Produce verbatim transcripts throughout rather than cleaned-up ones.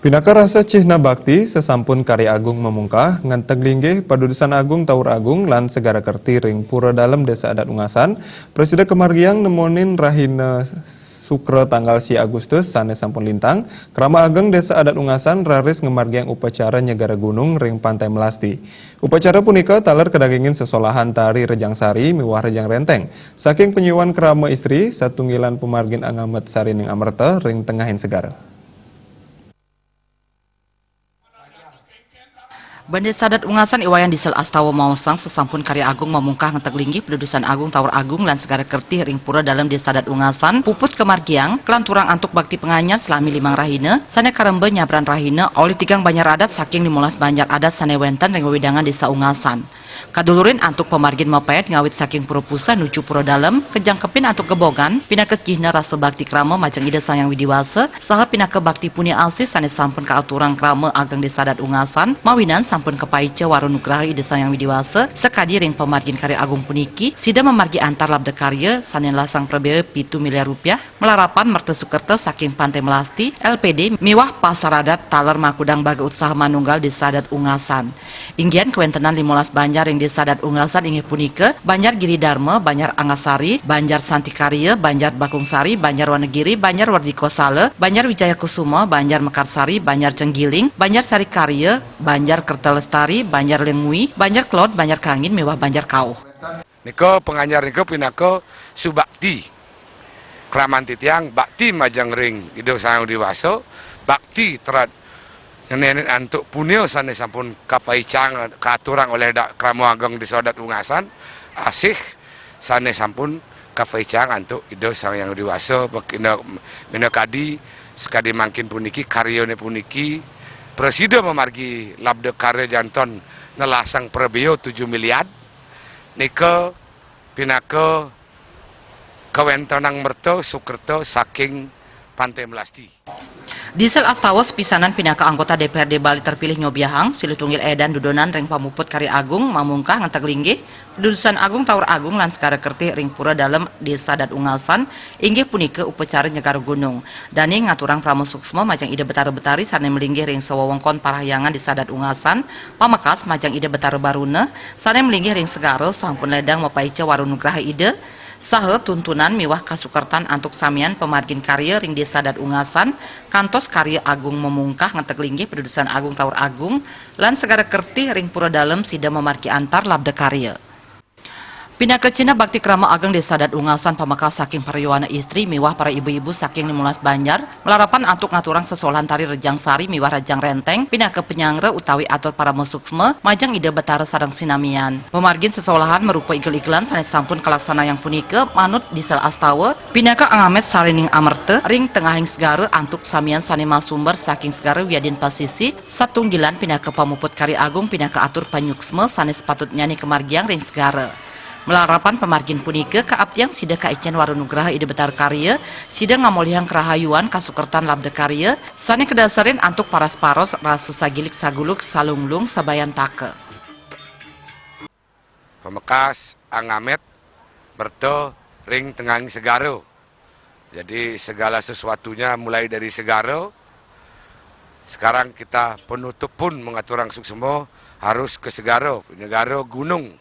Pinaka rasa cihna bakti, sasampun Karya Agung mamungkah, ngenteg linggih Padudusan Agung Taur Agung lan Segara Kerti ring Pura Dalem Desa Adat Ungasan, prasida kamargiang nemonin rahina Sukra tanggal sia Agustus sane sampun lintang, Krama Ageng Desa Adat Ungasan raris ngamargiang upacara Nyegara Gunung ring Pantai Melasti. Upacara punika taler kadagingin sesolahan tari Rejang Sari miwah Rejang Renteng saking panyiuan krama istri, satunggilan pamargin Angamet Sarining Amerta ring tengahing segara. Bendesa Adat Ungasan I Wayan Diesel Astawa maosang, sasampun Karya Agung mamungkah ngenteg linggih Padudusan Agung Taur Agung lan Segara Kertih ring Pura Dalem Desa Adat Ungasan puput kamargiang, kalanturang antuk bakti panganyar salami limang rahina, sane karemba nyabran rahina olih tigang banjar adat saking limolas banjar adat sane wenten ring wewidangan Desa Ungasan. Kadulurin antuk pamargin mapaet ngawit saking Pura Puseh nuju Pura Dalem, kajangkepin antuk gebogan, pinaka cihna rasa bakti krama majeng Ida Sang Hyang Widi Wasa, saha pinaka bakti punia asih sane sampun kaaturang Krama Ageng Desa Adat Ungasan, mawinan sampun kapaica wara nugraha Ida Sang Hyang Widi Wasa, sakadi ring pamargin Karya Agung puniki, sida mamargi antar labda karya sane nelasang prabea pitu miliar rupiah, malarapan merta sukerta saking Pantai Melasti, L P D, miwah Pasar Adat taler makudang baga utsaha manunggal Desa Adat Ungasan. Inggihan kawentenan limolas banjar ring Desa Adat Ungasan inggih punika, Banjar Giri Darma, Banjar Angasari, Banjar Santi Karya, Banjar Bakung Sari, Banjar Wanagiri, Banjar Wardika Sala, Banjar Wijaya Kusuma, Banjar Mekarsari, Banjar Cenggiling, Banjar Sari Karya, Banjar Kerta Lestari, Banjar Lengui, Banjar Kelod, Banjar Kangin, miwah Banjar Kauh. Nika panganyar nika pinaka subakti kraman titiang, bakti majeng ring Ida Sang Hyang Widi Wasa, bakti terad ngenenin antuk punia sane sampun kapaicang, kaaturang olih da-, Krama Ageng Desa Adat Ungasan, asih sane sampun kapaicang antuk Ida Sang Hyang Widi Wasa, bek-, ina-, minakadi sakadi mangkin puniki karyane puniki prasida mamargi labda karya janten nelasang prabea tujuh miliar, nika pinaka kawentenan merta sukerta saking Pantai Melasti. Diesel Astawa sepisanan pinaka anggota D P R D Bali terpilih nyobiahang, silih tunggil edan dudonan ring pamuput Karya Agung mamungkah ngenteg linggih Padudusan Agung Taur Agung lan Segara Kertih ring Pura Dalem Desa Adat Ungasan, inggih punika upacara Nyegara Gunung. Dane ngaturang parama suksma majeng Ida Betara Betari sane malinggih ring sawewengkon parahyangan Desa Adat Ungasan, pamekas majeng Ida Betara Baruna, sane malinggih ring segara sampun ledang mapaica wara nugraha Ida, saha tuntunan miwah kasukertan antuk samian pamargin karya ring Desa Adat Ungasan, kantos Karya Agung mamungkah ngenteg linggih Padudusan Agung Taur Agung, lan Segara Kertih ring Pura Dalem sida mamargi antar labda karya. Pinaka cihna bakti Krama Ageng Desa Adat Ungasan pamekas saking para yowana istri miwah para ibu-ibu saking limolas banjar, malarapan antuk ngaturang sesolahan tari Rejang Sari miwah Rejang Renteng, pinaka panyanggra utawi atur parama suksma majeng Ida Betara sareng sinamian. Pamargin sesolahan marupa igel-igelan sane sampun kalaksanayang punika manut Diesel Astawa, pinaka Angamet Sarining Amerta ring tengahing segara antuk samian sane masumber saking segara wiadin pasisi, satunggilan pinaka pamuput Karya Agung pinaka atur panyuksma sane sapatutnyane kamargiang ring segara. Malarapan pamargin punika kaaptiang sida kaicen wara nugraha Ida Betara Karya, sida ngamolihang karahayuan kasukertan labda karya, sane kadasarin antuk paras-paros rasa sagilik saguluk salunglung sabayantaka. Pamekas Angamet merta ring tengahing segara. Jadi segala sesuatunya mulai dari segara. Sekarang kita penutup pun mengaturang suksma harus ke segara, Nyegara Gunung.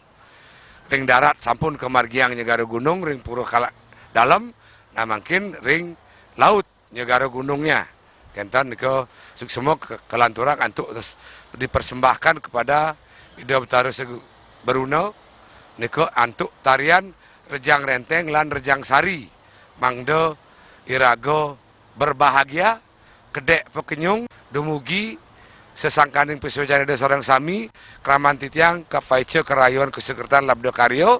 Ring darat sampun kamargiang Nyegara Gunung, ring Pura Kala-, Dalem, nah mangkin ring laut Nyegara Gunungnya. Kenten nika suksma ke-, kalanturang antuk s-, dipersembahkan kepada Ida Betara Segu-, Beruna, nika antuk tarian Rejang Renteng lan Rejang Sari, mangda iraga berbahagia, kedek pakenyung, dumugi sesangkaning pasuecan Ida sareng sami, kraman titiang kapaica karayuan kasukertan labda karya,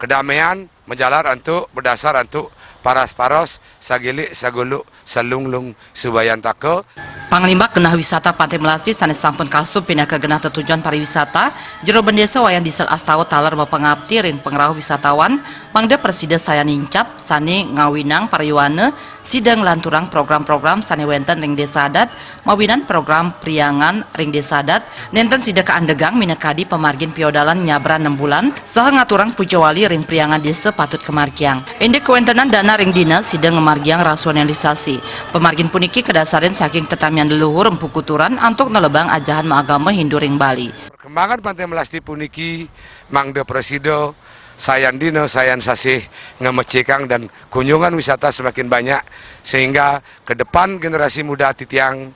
kadamean, majalar antuk, madasar antuk paras-paros, sagilik, saguluk, salunglung, subayantaka. Panglimbak genah wisata Pantai Melasti sane sampun kasub pinaka genah tetujon pariwisata, Jero Bendesa Wayan Diesel Astawa taler mapangapti ring pangrauh wisatawan, mangda prasida sayan nincap sane ngawinang para yowana, sida nglanturang program-program sane wenten ring Desa Adat, mawinan program priangan ring Desa Adat, nenten sida kaandegang minakadi pamargin piodalan nyabran nem bulan, saha ngaturang pujawali ring priangan desa patut kamargiang. Indik kawentenan dana ring dinas sida ngamargiang rasionalisasi. Pamargin puniki kadasarin saking tetamian Yang leluhur Empu Kuturan antuk nelebang ajahan maagama Hindu ring Bali. Perkembangan Pantai Melasti puniki mangda prasida sayan dina sayan sasih ngemecikang dan kunjungan wisata semakin banyak, sehingga ke depan generasi muda titiang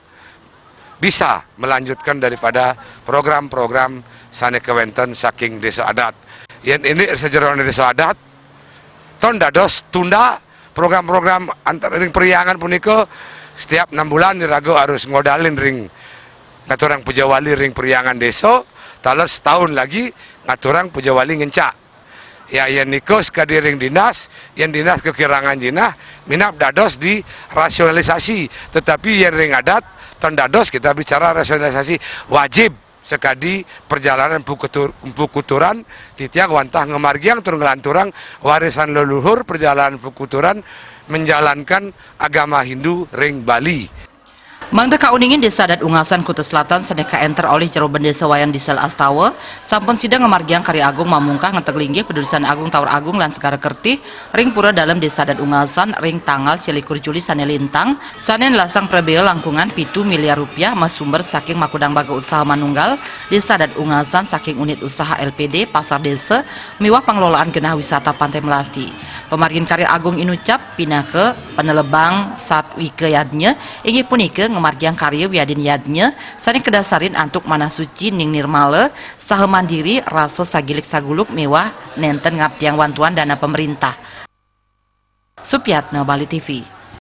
bisa melanjutkan daripada program-program sane kawenten saking desa adat. Yen indik sajeroning desa adat, ton dados tunda program-program antar ring perhyangan punika. Setiap enam bulan iraga harus ngodalin ring ngaturang puja wali ring perhyangan desa, taler setahun lagi ngaturang puja wali ngencak. Ya, yen nika sekadi ring dinas, yen dinas kekirangan jinah, minab dados di rasionalisasi. Tetapi yen ring adat, ton dados kita bicara rasionalisasi, wajib sekadi perjalanan Empu Kutur-, Empu Kuturan, titiang wantah ngamargiang tur nglanturang warisan leluhur perjalanan Empu Kuturan menjalankan agama Hindu ring Bali. Mangda kauningin Desa Adat Ungasan Kuta Selatan sane kaenter olih Jero Bendesa Wayan Diesel Astawa, sampun sida ngamargiang karya agung mamungkah ngenteg linggih Peduli Sane Agung Tower Agung lan Segara Kertih ring Pura Dalem Desa Adat Ungasan ring tanggal selikur Juli sane lintang, sane nlasang prabea langkungan pitu miliar rupiah masumber saking makudang baga usaha manunggal Desa Adat Ungasan saking unit usaha L P D Pasar Desa miwah pengelolaan genah wisata Pantai Melasti. Pamargin karya agung inucap pinaka panelebang satwika yadnya, inggih punika ngamargiang karya wiadin yadnya sane kadasarin antuk manah suci ning nirmala saha mandiri rasa sagilik saguluk miwah nenten ngaptiang wantuan dana pamerintah. Supiatna, Bali T V.